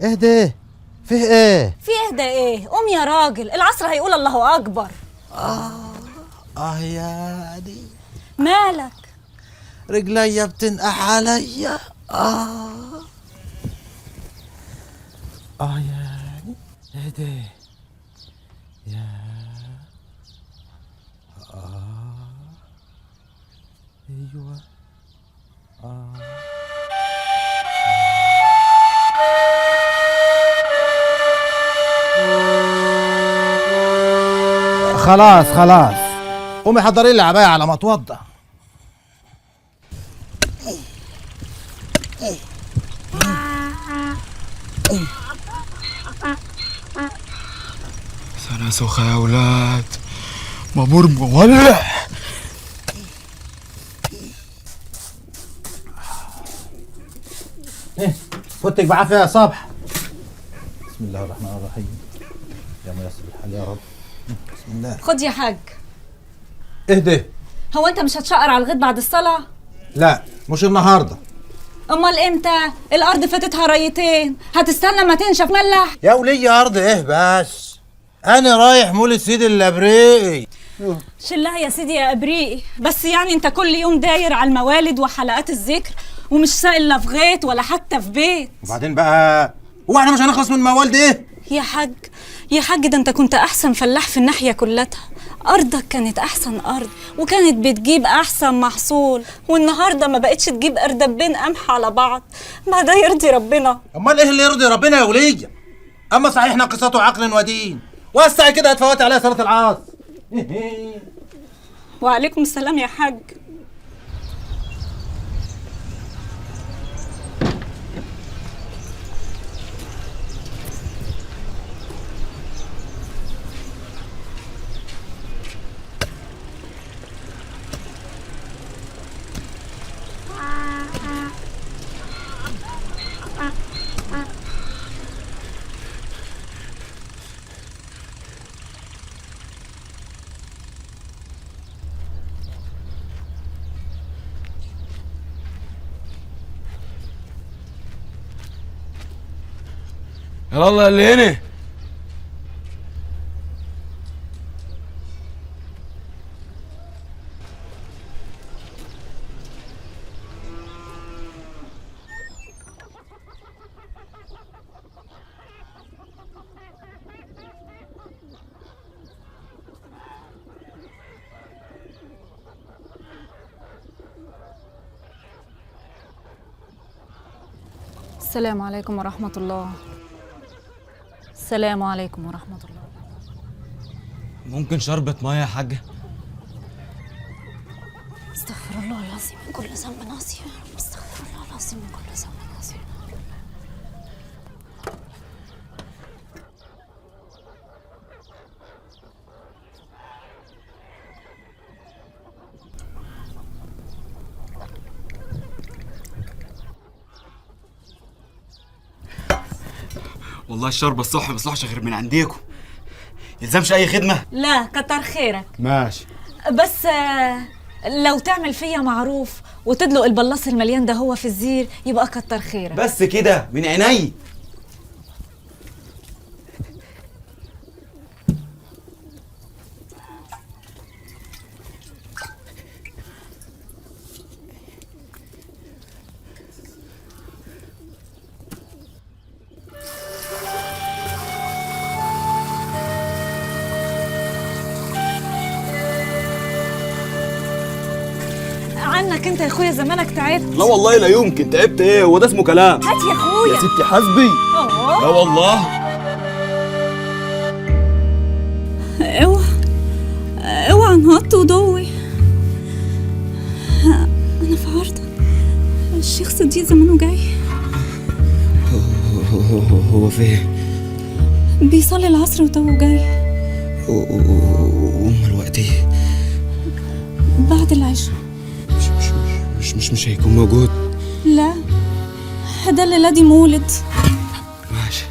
اهدى، فيه ايه؟ في اهدى ايه؟ قوم يا راجل، العصر هيقول الله اكبر. اه يا دي مالك؟ رجليا بتنقح عليا. اه اه يا دي، اهدى يا اه ايوه اه. خلاص خلاص، قومي حضري لي العباية على ما اتوضى. سنة سخة يا ولاد، مامور مولع. ايه فوتك بعافية يا صبح. بسم الله الرحمن الرحيم، يا ميسر الحال يا رب. بسم الله. خد يا حاج. اهدى. هو انت مش هتشقر على الغيط بعد الصلاة؟ لا مش النهارده. امال امتى؟ الارض فاتتها ريتين، هتستنى ما تنشف ملح؟ يا ولية ارض ايه بس؟ انا رايح مولد سيدي الابريقي. شلها يا سيدي يا ابريقي، بس يعني انت كل يوم داير على الموالد وحلقات الذكر ومش سائل لا في غيط ولا حتى في بيت. وبعدين بقى هو احنا مش هنخلص من موالد ايه؟ يا حاج يا حاج، ده انت كنت احسن فلاح في الناحية كلتها، ارضك كانت احسن ارض وكانت بتجيب احسن محصول، والنهارده ما بقتش تجيب اردبين قمح على بعض. ما ده يرضي ربنا؟ امال ايه اللي يرضي ربنا يا وليه؟ اما صحيح ناقصته عقل ودين، وسع كده هتفوتي عليها صلاة العصر. وعليكم السلام يا حاج. يلا اللي هنا. السلام عليكم ورحمة الله. السلام عليكم ورحمة الله. ممكن شربة مية يا حاجة؟ استغفر الله العظيم من كل ذنب عظيم، استغفر الله العظيم من كل ذنب عظيم. والله الشربة الصح ما يصلحش غير من عنديكم. يلزمش أي خدمة؟ لا كتر خيرك. ماشي. بس لو تعمل فيا معروف وتدلق البلاص المليان ده هو في الزير يبقى كتر خيرك. بس كده من عيني. عنك انت يا اخويا، زمانك تعبت. لا والله لا يمكن، تعبت ايه؟ هو ده اسمه كلام؟ هات يا اخويا. يا ستي حاسبي. لا والله. اوعى اوعى نهضت وضوي، انا في عرضك. الشيخ صديق زمانه جاي. هو فين؟ بيصلي العصر وتوه جاي. امال وقت ايه؟ بعد العشاء. مش هيكون موجود؟ لا ده الليلة دي مولد. ماشي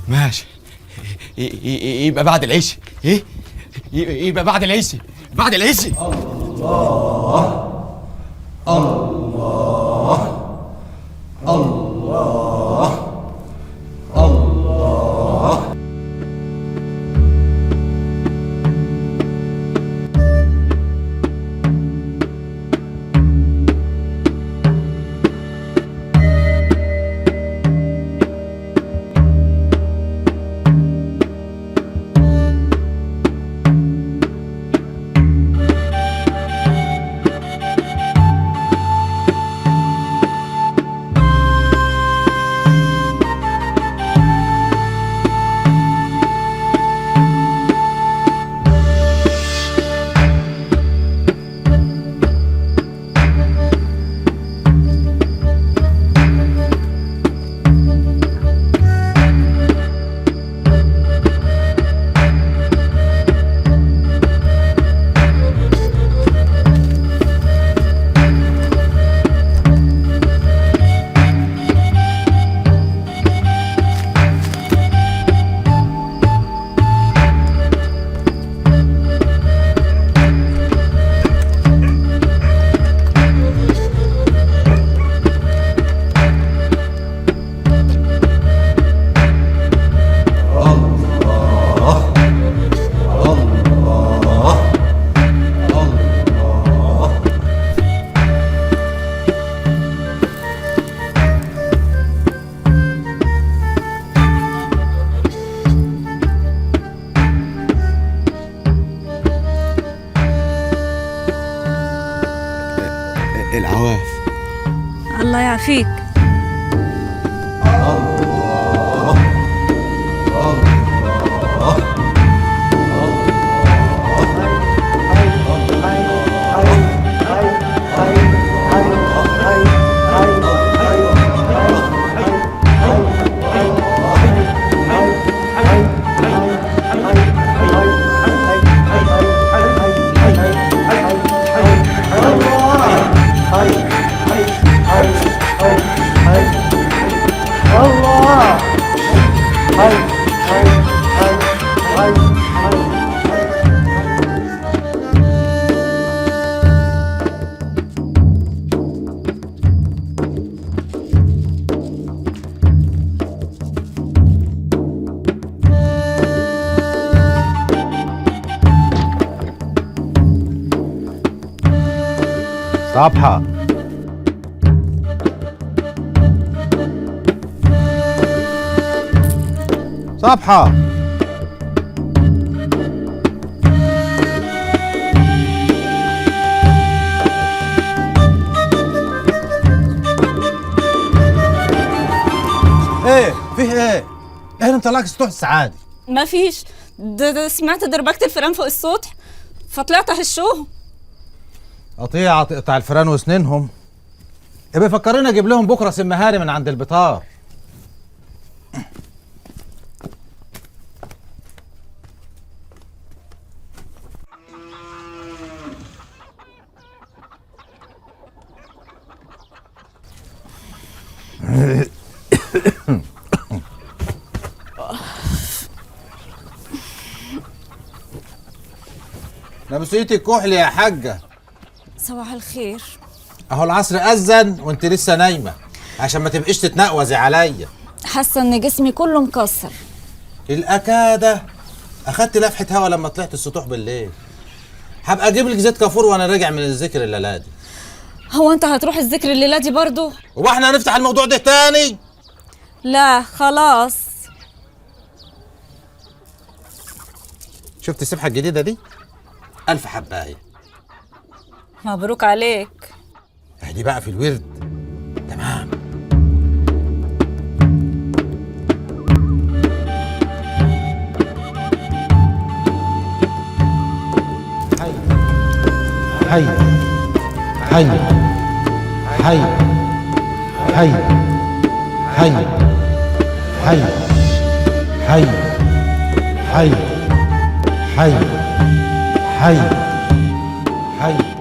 ماشي، يبقى بعد العشاء. ايه؟ يبقى بعد العشاء، بعد العشاء. الله الله الله يعافيك. الله الله صبحة. صبحة. ايه فيه ايه؟ ايه اللي مطلعك سطوح السعادة؟ ما فيش، ده سمعت دربكة الفيران فوق السطح فطلعت اهشهم. قطيعة تقطع الفيران وسنينهم. ابقى فكرنا اجيب لهم بكره سمهاري من عند البطار. ناموسيتي كحلي يا حاجة. صباح الخير. اهو العصر اذن وانت لسه نايمة عشان ما تبقيش تتنقوزي عليا. حاسه ان جسمي كله مكسر. الاكاده اخدت لفحه هوا لما طلعت السطوح بالليل. هبقى اجيب لك زيت كافور وانا راجع من الذكر الليلة دي. هو انت هتروح الذكر الليلة دي برضه؟ هو احنا هنفتح الموضوع ده تاني؟ لا خلاص. شفت السبحة الجديدة دي؟ 1000 حبايه. مبروك عليك. اهدي بقى في الورد. تمام. حي حي حي حي حي حي حي حي حي حي حي حي.